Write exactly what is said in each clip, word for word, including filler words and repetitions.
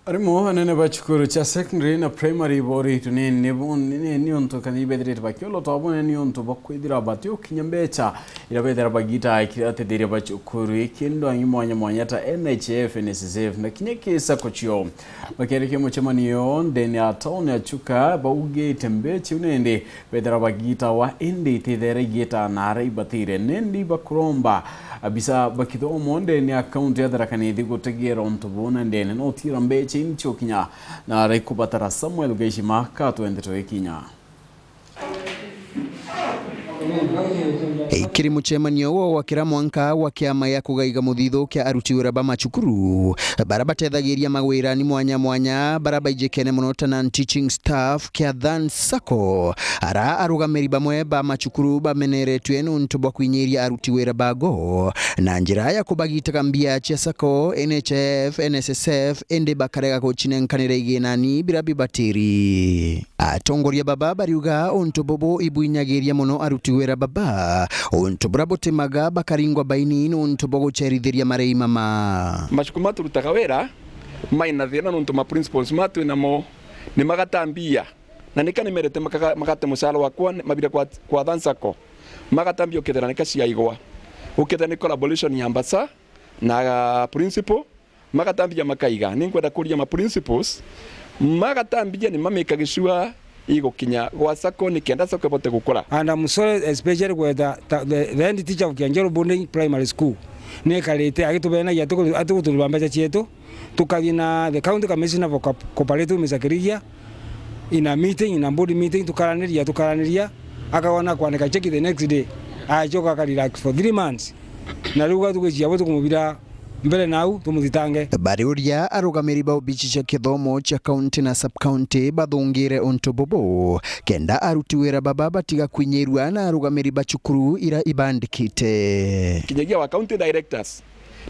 Arimu anene ba cukuru cia secondary na primary boritwe ni, ni, ni, ni, ni untu kana ibethirite bakiolotwa bone ni untu bwa kwithira bati ukinya mbecha iria bethira bagita kiratetheria ba cukuru iki ndo angi mwanya mwanya ta N H F, N S S F na kinya ki sacco cio. Bakiarikia mucemanio ndene ya town ya Chuka, baugite mbecha iu nende bethira bagitawa, indi itithere igita na ara ibatire. Nindi bakuromba abisa ba kithomo ndene ya kaunti ya Tharaka Nithi gutegeera untu buu na ndene no utira mbecha incio kinya na ara ikubatara. Samuel Gaishima katwe ndeto ikinya. Ikiri mucemanio wo wa kira mwanka wa kiama ya kugaiga muthithu kia aruti wira ba macukuru, bara batethagiria mawirani mwanya mwanya, bara baijikene mono ta non-teaching staff kia Than Sacco, ara arugamiri bamwe ba macukuru bameneretue nuntu bwa kwinyiria aruti wira bago na njira ya kubagitaga mbia cia Sacco, N H F, N S S F, indi bakarega gucinenkanira iginani bira bibatiri. Atongoria baba bariuga untu bubu ibwinyagiria mono aruti wira baba, untu bura butimaga bakaringwa baini nuntu bwa gucerithiria marei mama. Macukuru maturutaga wira maina thina nuntu ma principals ma twinamo ni magata mbia, na nika nimerete makaga-, magate mucara wakwa ni-, mabire kwa, kwa Than Sacco, magata mbia ukethira nika ciaigwa, ukethira ni collaboration ya mbasa na principal, magatambia makaiga. Ni nkwenda kuria ma principals, magatambia ni mamikaga sure igukinya gwa Sacco ni kenda Sacco ibote gukura. And I'm sorry especially kweta ta, the, the head teacher of Kianjero Boarding Primary School. Ni karite agitubenagia atugu-, atuguturiba mbecha cietu, tukathi na the county commissioner for co-, cooperative, Mister Kirigia, in a meeting, in a board meeting, tukaraniria, tukaraniria, akagona kwandika check the next day, acoka aka relax for three months. Na riu gwa tugwiciria bo tukumubira mbere nau tumuthitange. Bariuria arugamiri ba obici cia kithomo cia kaunti na sub-county bathungire untu bubu, kenda aruti wira baba batiga kwinyirua na arugamiri ba cukuru ira ibandikite. Kinyagia wa county directors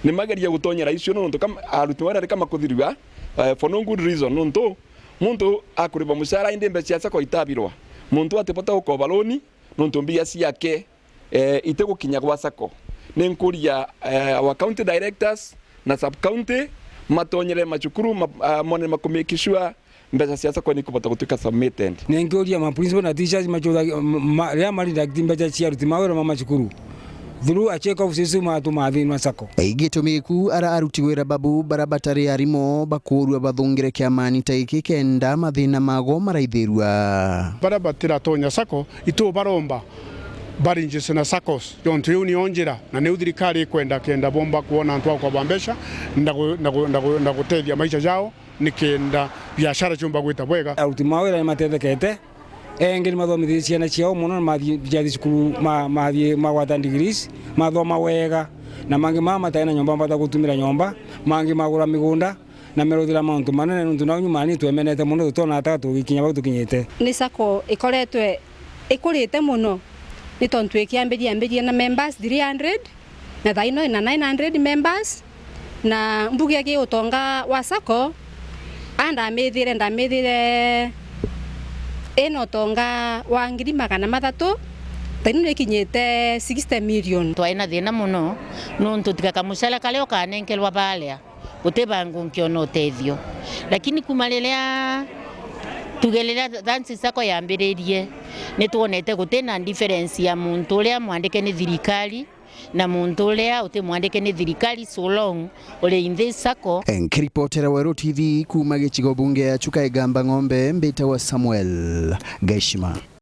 ni mageria gutonyera icio nontu kam-, aruti wira ni kama kuthirua, eh, for no good reason, nontu muntu akuriba mucara indi mbeca cia Sacco itabirwa, muntu atibota gukoba loan nontu mbia ciake eh, itigukinya gwa Sacco. Ni nkuria, eh, our county directors na sub-county matonyere macukuru ma-, ah, mone makumake sure mbeca cia Sacco ni ikubota gutuika submitted. Ni nkuria ma principal na teachers macuthagi-, ma, ma, riria ma redact mbecha cia aruti ma wira ma macukuru through a check of system atu mathinwa Sacco. Igitumi ku ara aruti wira babu bara batari arimo bakurua bathungire kiamani ta iki kenda mathina mago maraithirua. Bara batiratonya Sacco itubaromba barinjise na saccos, jontu iu nio njira, na niu thirikari ikwenda kenda bomba kwona antu a kwaba mbeca na gu-, na gu-, na gu-, na gutethia maisha jao, ni kenda biashara ciumba gwita bwega. Aruti ma wira ni matethekete, engi ni mathomithirie ciana ciao mono, na mathii, ciathi cukuru, ma-, mathii magwata degrees, mathoma wega, na mangi maa matai na nyomba mabata gutumira nyomba, mangi magura migunda, na meruthira mauntu manene, nontu nau nyuma ni twemenete mono, tutona ata tugikinya bau tukinyite. Ni sacco ikoretwe ikurite mono, ni tontu ikiambiria, yambirie na members three hundred, na thaa ino ina nine hundred members, na mbuge ki utonga wa sacco, a ndamithire, ndamithire ina utonga wa ngiri magana mathatu, thaa ino nikinyite sixty million. Twai na thina mono, nontu tiga kamucara karia ukanenkerwa baria, guti bangu nkiona utethio. Lakini kuma riria, tuge riria Thansi Sacco yambiririe, ni twonete guti na difference ya muntu uria mwandike ni thirikari na muntu uria uti mwandike ni thirikari, so long uri in this sacco. Nkiripotera Weru T V kuma gicigo bunge ya Chuka Igamba Ng'ombe, mbitagwa Samuel Gaishima.